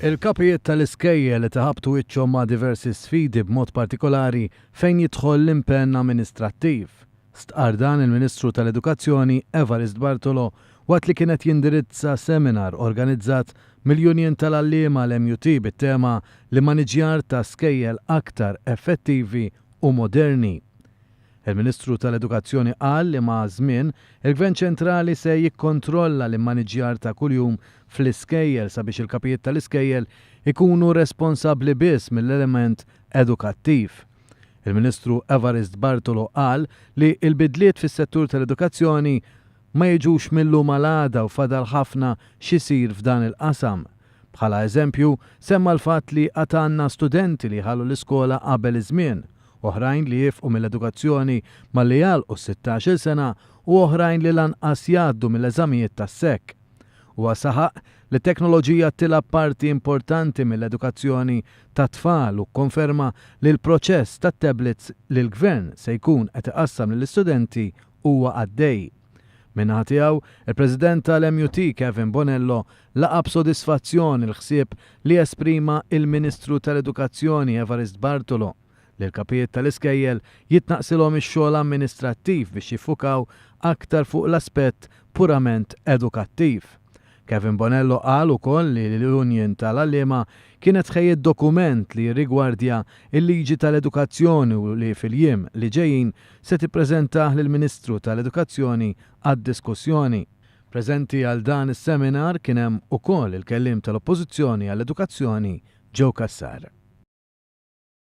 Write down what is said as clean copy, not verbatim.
Il-kapijiet tal-iskejjel qed iħabbtu wiċċhom ma' diversi sfidi b'mod partikolari fejn jidħol l-impenn amministrattiv. Stqarr dan il-Ministru tal-Edukazzjoni Evarist Bartolo waqt li kien qed jindirizza seminar organizzat mill-Union tal-Għalliema l-MUT bit-tema L-immaniġjar ta' skejjel aktar effettivi u moderni. Il-Ministru tal-Edukazzjoni qal li maż-żmien, il-Gvern ċentrali se jikkontrolla l-immaniġjar ta' kuljum fl-iskejjel sabiex il-kapijiet tal-iskejjel ikunu responsabbli biss mill-element edukattiv. Il-Ministru Evarist Bartolo qal li l-bidliet fis-settur tal-edukazzjoni ma jiġux mil-lum għal għada u fadal ħafna x'isir f'dan il-qasam. Bħala eżempju, semma l-fatt li għad għandna studenti li jħallu l-iskola qabel iż-żmien, oħrajn li jiefqu mill-edukazzjoni malli jagħlqu s-sittax-il sena u oħrajn li lanqas jgħaddu mill-eżamijiet tas-SEC. Huwa saħaq li t-teknoloġija tilgħab parti importanti mill-edukazzjoni tat-tfal u kkonferma li l-proċess tat-tablets li l-Gvern se jkun qed iqassam lill-istudenti huwa għaddej. Min-naħa tiegħu, il-President tal-MUT Kevin Bonello laqa' b'sodisfazzjon il-ħsieb li esprima il-Ministru tal-Edukazzjoni Evarist Bartolo li l-kapijiet tal-iskejjel jitnaqqsilhom ix-xogħol amministrattiv biex jiffukaw aktar fuq l-aspett purament edukattiv. Kevin Bonello qal ukoll li l-Union tal-Għalliema kienet ħejjiet dokument li jirrigwardja l-liġi tal-edukazzjoni u li fil-jiem li ġejjin se tippreżentah lill-Ministru tal-Edukazzjoni għad-diskussjoni. Preżenti għal dan is-seminar kien hemm ukoll il-Kelliem tal-Oppożizzjoni għall-Edukazzjoni Joe Cassar.